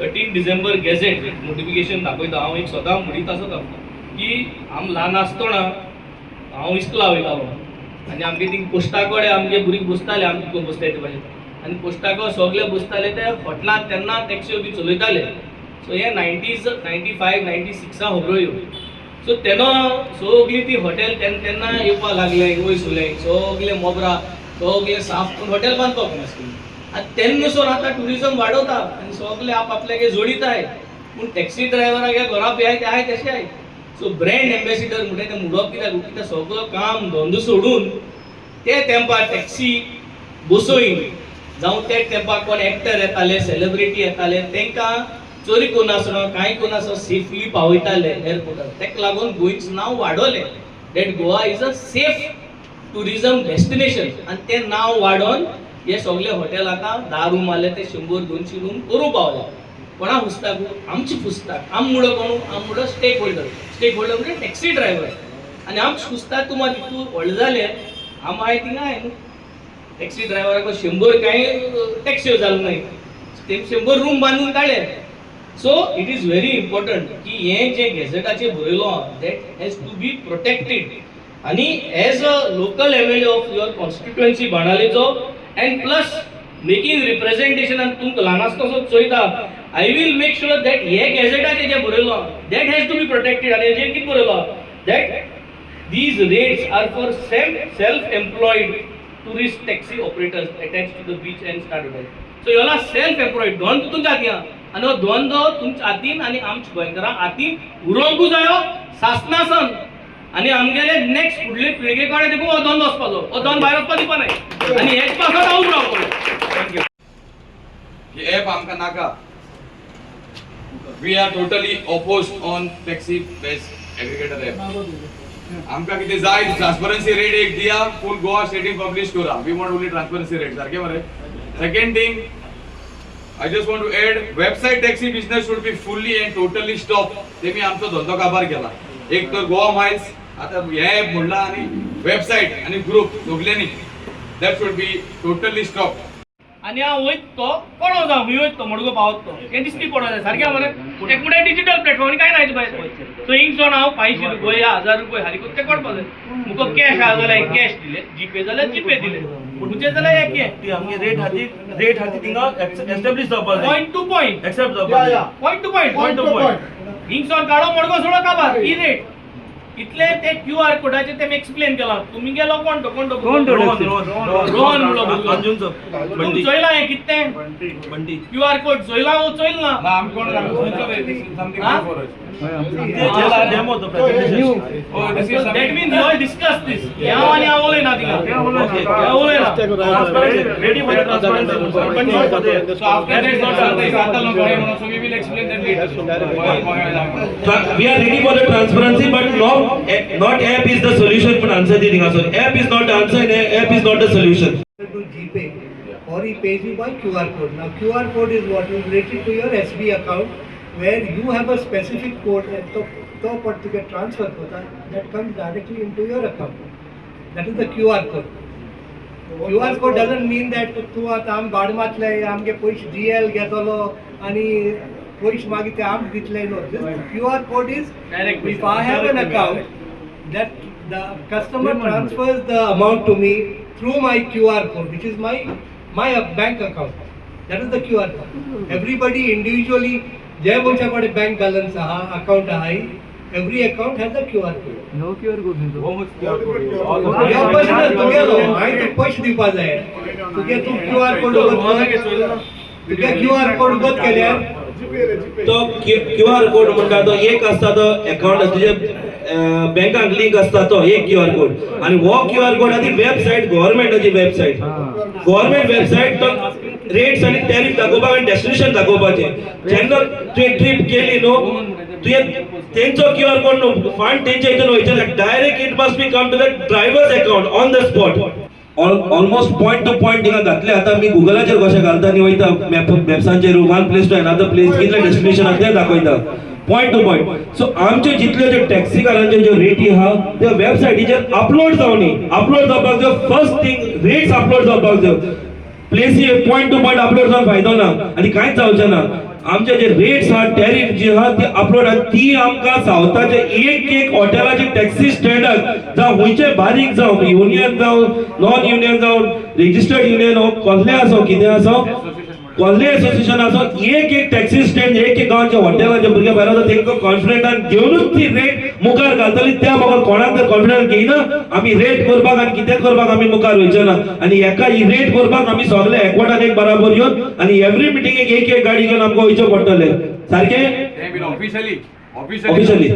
13 डिसेंबर gazette notification दाखयता. हांव एक सदां म्हणीत आसता की आम ल्हान आसतना हांव इस्कुला वयतालो आनी आमगे थिंग पोस्टा कडेन आमगे भुरगीं बसताले, आमचे बसताय ते भाशेन. आनी पोस्टा सगळे बसताले ते हॉटेलांत, तेन्ना टॅक्सी बी चलयताले. सो हे नायन्टीज, 95, 96आ खबरो ह्यो. सो तेन्ना सगळीं ती हॉटेल तेन्ना येवपाक लागले वयर सुरले. सगळे मोबरा सगळे साफ करून हॉटेल बांदपाक आसली. आनी तेन्ना आतां ट्युरिजम वाडोवता आनी सगळे आप आपल्यागे जोडिताय, पूण टॅक्सी ड्रायव्हराक घरा बी ते आहाय तशे आहाय. सो ब्रँड एम्बेसिडर म्हणटा ते म्हणप कित्याक? कित्याक सगळो काम धंदो सोडून ते तेंपार टॅक्सी बसोवन, जावं ते तेंपार कोण एक्टर येताले, सेलिब्रिटी येताले, तांकां चोरी करिनासतना, कांय करिनासतना सेफली पावयताले एअरपोर्टार. ताका लागून गोंयचें नांव वाडोवलें that Goa is a safe tourism destination. आनी तें नांव वाडोवन हे सगळे हॉटेल आतां 10 रूम आसले ते 100 200 रूम करूंक पावले. कोणा फुस्ताक? आमचे फुस्ताक. आम मुडो कोण? आम मुडो स्टेक होल्डर. स्टेक होल्डर म्हणजे टॅक्सी ड्रायव्हर. आनी आमचे फुस्ताक तुमा तितू व्हडले जाले, आम आहाय थिंगा आहाय न्हू. टॅक्सी ड्रायव्हराक 100 कांय टॅक्सी जालें नाय, ते 100 रूम बांदून काडले. So it is very important की हें जें गॅझेटाचेर बरयलो, that has to be protected. आनी as a local MLA of your constituency बाणावलेचो and plus making representation, आनी तुमकां ल्हान आसतना चोयता, I will make sure that हे गॅझेटाचेर जें बरयलो, that has to be protected. आनी हेजेर कितें बरयलो, that these rates are for self-employed tourist taxi operators attached to the beach and star hotel. So ह्योला self employed धंदो तुमच्या हातीन आहा आनी हो धंदो तुमच्या हातीन आनी आमच्या गोंयकारां हातीन उरोंकू जायो सासनासन. आनी आमगेले नेक्स्ट फुडले पिळगे कडेन देखून हो धंदो वचपाचो, हो धंदो भायर वचपा दिवपा नाय. आनी हेच पासत हांव उबो रावतलो. Thank you. ही ॲप आमकां नाका. We are totally oppose on taxi base aggregator app. आमकां कितें जाय, ट्रान्सपरन्सी रेट एक दिया, फूल गोवा स्टेटीन पब्लिश करा. We want only transparency rate. सारकें मरे? Second thing I just want to add, website taxi business should be fully and totally stop. तेमी आमचो धंदो काबार केला. एक तर गोवा मायल्स, आता हे ॲप म्हणला आनी वेबसायट आनी ग्रुप सगल्यांनी, that should be totally stop. आनी हांव वयत तो कोणो जावं, खंय वयत तो मडगो पावत तो हें दिश्टी पडो जाय. सारकें मरे? एक म्हणल्यार डिजिटल प्लॅटफॉर्म आनी कांय ना हेजे भायर. सो हिंगसोन हांव 500 रुपया या 1000 रुपया फारीक करून ते कोडपा जाय. मुका कॅश आहा जाल्यार कॅश दिले, जीपे जाल्यार जीपे दिले, तुमचे जाल्यार एक हें. ती आमगे रेट हाती थिंगा एस्टॅब्लिश जावपाक जाय. Point two point. एक्सेप्ट जावपाक जाय. Point two point. Point two point. हिंगसोन काडो, मडगो सोडो, काबार ही रेट. इतले ते क्यू आर कोडाचे ते एक्सप्लेन केला. तुमी गेलो कोण तो, कोण तो? रोहन, रोहन. रोहन म्हणलो भुरगो. अंजुनचो. तुमी बंटी. चोयला हें कितें? बंटी. क्यू आर कोड चोयला वो चोयल ना? ना, आमी कोण समथिंग हा? For us. Demo तो presentation. Oh, this is That means you all discuss this. हांव आनी हांव उलयना थिंगा. Okay. हांव उलयना. Transparency, ready for the transparency. So after that, not so we will explain that later. We are ready for the transparency, but not app is the solution. पण answer दी थिंगा, sir, app is not the answer and app is not the solution. To GPay or he pays you by QR code. Now QR code is what is related to your SB account, where you have a specific code and to particular transfer kota that comes directly into your account. That is the QR code. QR code doesn't mean that तूं आतां आम बाडमातले आमगे पयशे GL घेतलो आनी पयशे मागीर ते आम दितले. No, this QR code is Direct. If I have an account, that the customer transfers the amount to me through my QR code, which is my bank account. That is the QR code. Everybody individually, जे मनशा कडेन bank balance आहा, account आहा, every account has a QR code. No QR code. Your personal तुगेलो, हांवें तुका पयशे दिवपा जाय, तुगे तूं क्यू आर कोड उगत, तुगे क्यू आर कोड उगत केल्यार तो क्यू आर कोड म्हणटा तो एक आसता, तो अकाउंट तुजे बँकाक लिंक आसता, तो एक क्यू आर कोड. आनी हो क्यू आर कोड आनी वेबसायट, गव्हर्मेंटाची वेबसायट, गव्हर्मेंट वेबसायट, तो रेट्स आनी टॅरिफ दाखोवपाक आनी डेस्टिनेशन दाखोवपाचें. जेन्ना तुवें ट्रीप केली न्हू, तुवें तेंचो क्यू आर कोड न्हू, फंड तेंच्या हितून वयचें, direct it must be come to the driver's account on the spot. Almost point to point थिंगा घातले. आतां आमी गुगलाचेर कशें घालता आनी वयता मॅप्सांचेर, one place to another place, कितले डेस्टिनेशन आसा तें दाखयता पॉयंट टू पॉयंट. सो आमच्यो जितल्यो ज्यो टॅक्सीकारांच्यो ज्यो रेटी आहा त्यो वेबसायटीचेर अपलोड जावनी. अपलोड जावपाक जाय. फर्स्ट थिंग, रेट्स अपलोड जावपाक जाय. प्लेसी पॉयंट टू पॉयंट अपलोड जावन फायदो ना आनी कांयच जावचें ना. आमचे जे रेट्स आहा, टॅरिफ जी आहा ती अपलोड आहा, ती आमकां सावथाचे एक एक हॉटेलाचे टॅक्सी स्टँडाक जावं खंयचे बारीक जावं, युनियन जावं, नॉन युनियन जावं, रेजिस्टर्ड युनियन हो कसले आसो, कितें आसो, कसले एसोसिएशन आसो, एक एक टॅक्सी स्टँड, एक एक गांवच्या हॉटेलाचे भुरगे भायर वता, तेंकां कॉन्फिडंटान घेवनूच ती रेट मुखार घालतली. त्या बगर कोणाक जर कॉन्फिडंट घेयना आमी रेट करपाक आनी कितें करपाक आमी मुखार वयचे ना. आनी एका ही रेट करपाक आमी सगळे एकवटान एक बराबर येवन आनी एवरी मिटिंगेक एक एक गाडी घेवन आमकां वयचें पडटलें. सारकें? तें बीन ऑफिशियली. ऑफिशियली.